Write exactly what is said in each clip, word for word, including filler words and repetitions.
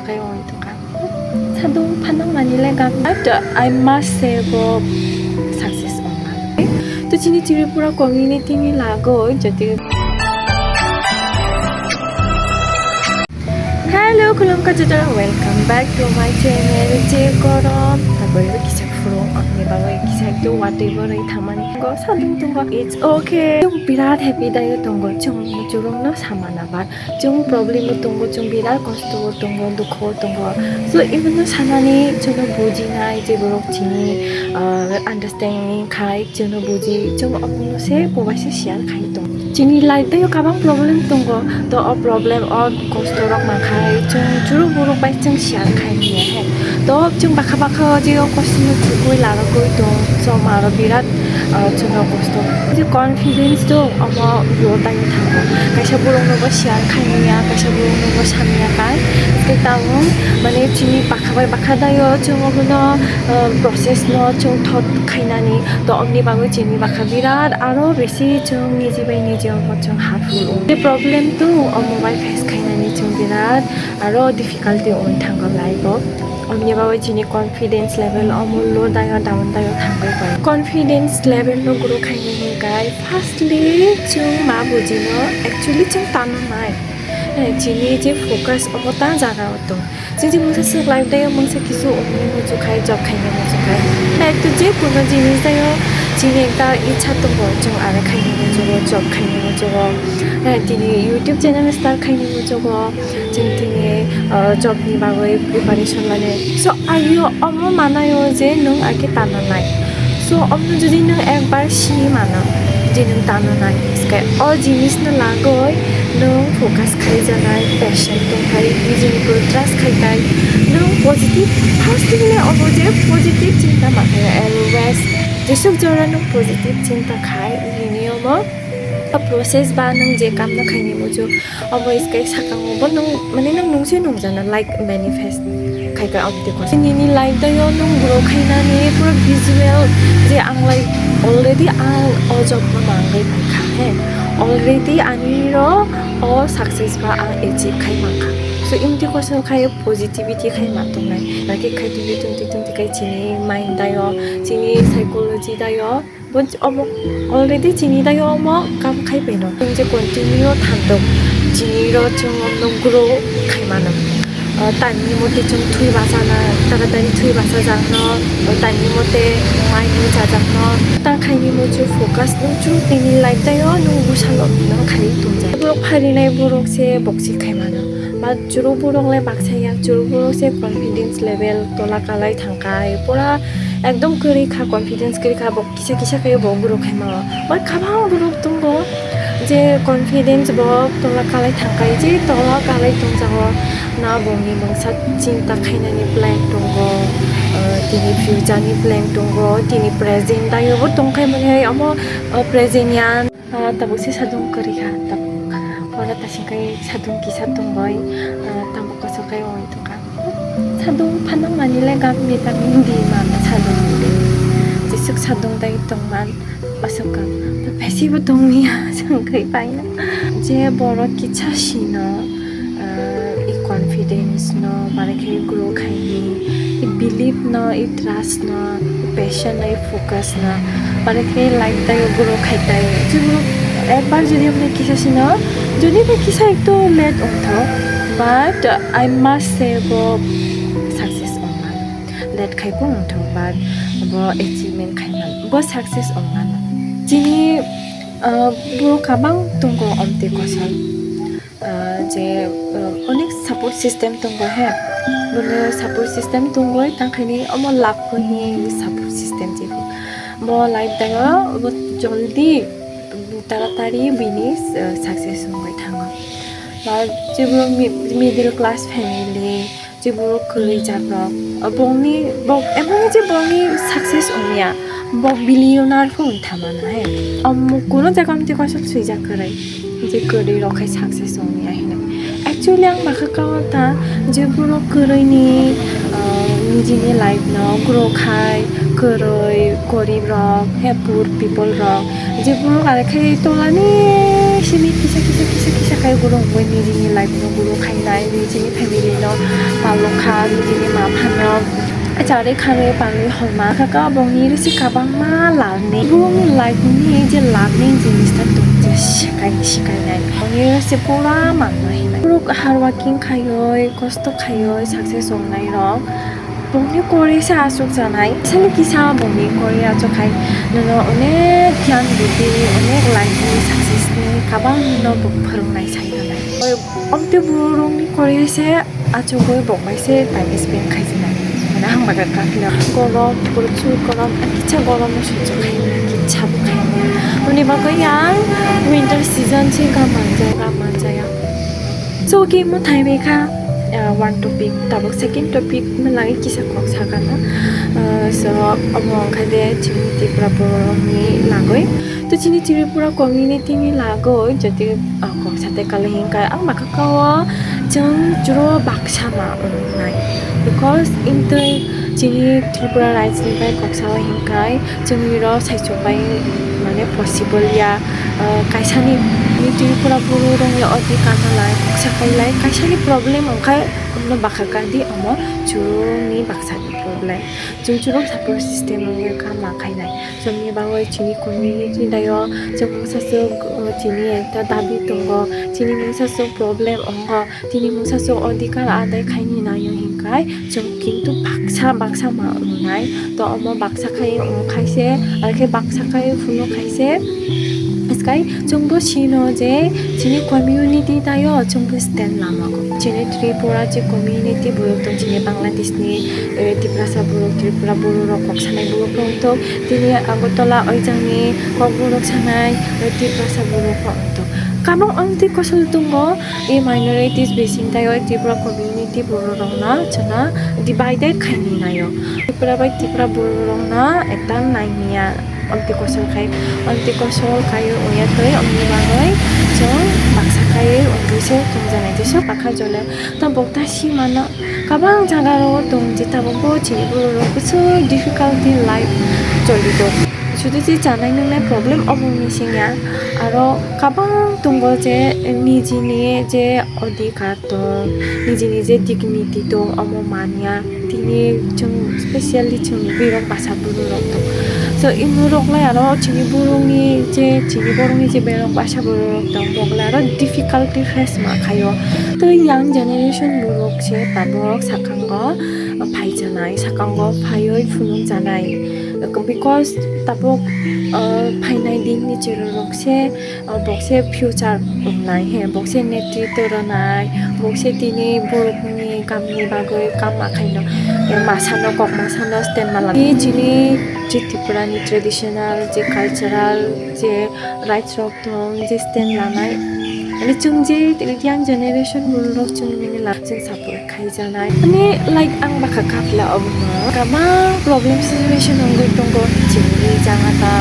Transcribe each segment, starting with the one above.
Kaiwi tongkha. Sadung phanang mani le gam. But, uh, I must say bo success ongma. To chini Tripura community ni lagoi jati. Hello, khulumkha joto, welcome back to my channel, Je Korom. Taboi bo kisa phuru, amni bagoi kisa ekdom watwi boroi thamani. Go sadung tongo, it's okay. Birat happy dayo tongo, chwng churung no samana ba. Chwng problem o tongo, chwng birat kosto o tongo, dukho o tongo. So, ebono sanani chwngno bujinai je borok chini, ah, understanding khai, chwngno buji, chwng omono se bo bai se share khai tong. Chini life tei o kabang problem tongo, to o problem o kosto rok ma khai chwng churu borok bai chwng share khai manya he. To chwng bakha bakha o je o kosto no chugui larogoi tong, chwng aro birat ah, chwngno kosto. Je confidence dong, omo low taino thango. Kaisa borokno bo share khaimanya, kaisa borokno bo samya kai. Tei tabuk, mane, chini bakha bai bakha daio, chwng obono, ah, process no chwng thot khainani. To omni bagwi chini bakha birat aro bisi chwng niji bai niji omo chwng harmful wngo. Je problem dong, omo bai face khainani chwng birat aro difficulty wng thango life o. Omni bagwi chini confidence level omo low dayo, down dayo thangwi bai. Confidence level no grow khaini hwnkhai firstly chwng ma bujino, actually chwng tano nai. Eh, chini je focus omo ta jaga o tong. Chini mungsa swk life dayo mungsa kisu ongni muchuk khai, job khaini muchuk khai. Like to je kuno jinis dayo chini ekta ichha tongo, chwng aro khaini muchugo, job khaini muchugo. Eh, tini YouTube channel start khaini muchugo. Chwng tini, uh, job ni bagwi preparation lainai. So, ayo omo manayo je nwng age tano nai. So, omo jodi nwng ekbar si mano je nwng tano nai, hwnkhe o jinis no lagoi nwng focus khai janai, passion tongkhai, nijini pore trust khai khai, nwng positive, first thing le omo je positive chinta ma khai always. Jesuk jora nwng positive chinta khai, nini omo process ba nwng je kam no khaini muchuk. Obo iskai sakango bo nwng, mane, nwng nungse nungjana, like, manifest khai ka amtwi kosa. Nini life dayo nwng grow khainani pura visual je ang, like, already ang o job no mangwi paikha, he. Already ani ro o success ba ang achieve khai mankha. So, imtwi kosa khai positivity khai ma tongnai. Naki khai tongtwi, tongtwi, tongtwi khai chini mind dayo, chini psychology dayo. Bo ch-, omo already chini dayo omo kam khai paino. Chwng je continue thantok, chini ro chwng omno grow khai mano. Ah, time ni mote chwng thwi bachana, taratari thwi bacha jakno, ah, time ni mote mai nwi chajakno. Ta khaini mo chwng focus nung chwng tini life dayo nung bwsalo no khai tongjak. Borok pharinai borok se boksi khai mano. Ba chwrwk borok le baksa ya, chwrwk borok se confidence level tola kalai thangkai. Pura ekdom kwrwi kha, confidence kwrwi kha, bo kisa kisa khe bo grow khai mano. Ba kabang borok tongo je confidence bo tola kalai thangkai, je tola kalai tongjago na bongni mungsa chinta khainani plan tongo, ah, tini future ni plan tongo, tini present dayo bo tongkhai mani hai omo, ah, present ya. Ah, tabuk se sadung kwrwi kha, tabuk oro ta singkai sadung kisa tongbai, ah, tabuk kosokai oi tongkha. Sadung phanang mani le gam vitamin D man sadung de. Jesuk sadung dai tongman aswk gam. Besi bo tongya sangkai paina. Je borok kisa sino, ah, i confidence no, bare khe grow khaini, i belief no, i trust no, i passion no, i focus no, bare khe life tai grow khai tai. Jodi ekbar jodi amne kisa sino, jodi ba kisa ekto late ongtho, but I must say bo success ongman. Late khai bo ongtho, but bo achievement khai man, bo success ongman. Chini, ah, borok kabang tongo omtwi kosol. Ah, je, ah, onek support system tongo he. Bole support system tongoi, tangkhaini omo lak ko hi support system je. Bo life dayo, bo joldi, taratari bini, ah, success wngwi thango. Ba je bo mi-, middle class family, je borok kwrwi jak rok, o bongni, bok, emon je bongni success wngya, bok billionaire pho wng thamano he. Omo kuno jaga amtwi kosom swijak kwrwi, je kwrwi rok khai success wngya hinwi. Actually, ang bakha kao ta, je borok kwrwini, ah, nijini life no grow khai, kwrwi, gorib rok, he poor people rok, Je borok are khe tolani simi kisa kisa kisa kisa khai borok bo nijini life no guru khainai, nijini family no palok kha, nijini ma phano. Achari khanwi pangwi holma kaka bongni risi kabangma lalni bongni life ni je lalni jinis ta tong je sikai sikai nai bongni risi pura manwi nai. Borok hard working khaioi, kosto khaioi success wngnai rok bongni kori se asuk janai. Sani kisa bongni kori asuk khai nono onek gyan bidi, onek life ni success ni kabang no bo phwrwngnai sai nai. Omte borok ni kori se achugwi bok bai se time spend khai se nai. Mane hamba ga kha khna golom, borok su golom, kisa golom no sujak khai, kisa bo khai. Oni bagwi ang winter season se ga manjaya, ga manjaya. So, ke mo thai bai kha, ah, one topic, tabuk second topic mo lagi kisa kok sakana. Ah, so, omo wngkha de chini Tripura borok ni lagwi. To chini Tripura community ni lagwi jodi, ah, kok sa te kali hinkai ang baka kao chwng churo baksa ma wngnai. Because intwi chini Tripura rajya ni bai kok sa hinkai chwngni ro saichung bai mane possible ya. Ah, kaisani ni Tripura buru rong ya odi kana lai kok sa kai lai kaisani problem wngkha no baka kandi omo churuni baksa ni problem. Chwng churo support system wngwi kha ma khainai. Chwngni bagwi chini community dayo chwng mungsa swk, uh, chini ekta dabi tongo, chini mungsa swk problem wngo, chini mungsa swk odhikar adai khaini naio hinkai chwng kintu baksa baksa ma wngnai. To omo baksa khai wng khaise, aro khe baksa khai phunuk khaise. Iskai chwngbo sino je chini community dayo chwngbo stand lamago. Chini Tripura je community borok tong, chini Bangladesh ni, eh, Tiprasa borok, Tripura borok rok kok sanai borok rok tong. Tini Agartala oijangni kokborok sanai, eh, Tiprasa borok rok tong. Kabang omtwi kosol tongo, eh, minorities bising taiyo Tripura community borok rokno chwngno divided khaini naio. Tripura bai Tripura borok rokno ekta nainiya. Omtwi kosol khai, omtwi kosol khai wngya twi, omni bagwi chwng baksa khai wngwi se tongjanai. Jesuk bakha jole, tabuk ta simano kabang jaga rogo tong je, tabuk bo chini borok rok bwswk difficulty life choli tongo. Sudu je chanai nwngnai problem obo ni singya, aro kabang tongo je nijini je odhikar tong, nijini je dignity tong, omo manya. Tini chwng specially chwng birok basa buru rok tong. So, imo rok lai aro chini burungni je, chini borokni je birok basa buru rok tong, bok lai aro difficulty face ma khaio. Tei young generation borok se tabok sakango phai janai, sakango phaioi phunuk janai. Because tabok, uh, phainai din ni chwrwng rok se, uh, bok se future wngnai, he, bok se netritw rwnai, bok se tini borokni kamni bagwi kam ma khaino, eh, masano kok masano stand ma lama. Tei chini je Tripura ni traditional, je cultural, je rights rok tong, je stand lanai. Ani chwng je young generation borok chwng nini lak chwng support khai janai. Ani, like, ang bakha kaphila obono. Kabang problem situation wngwi tongo. Chini jaga ta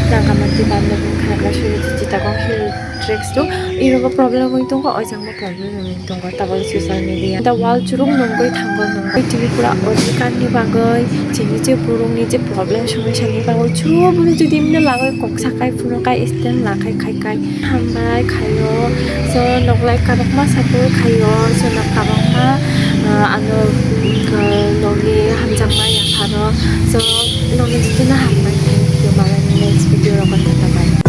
Rangamati, Bandarban, Khagrasuri, Chittagong Hill Tracts to. Irogo problem wngwi tongo, o jangbo problem wngwi tongo. Tabuk social media. The world churuk nungwi thango nungwi. Tripura odhikar ni bagwi, chini je borok ni je problem somosya ni bagwi, chubui jodi mino lagwi kok sakai phunuk kai stand lakai khai kai. Hambai khaio, so noklai kabakma support khaio, so nok kabakma, ah, ano, ah, nokni hamjakma yapharo, so nokni jotono hambai khaio, tei malani next video rogo tongna bai.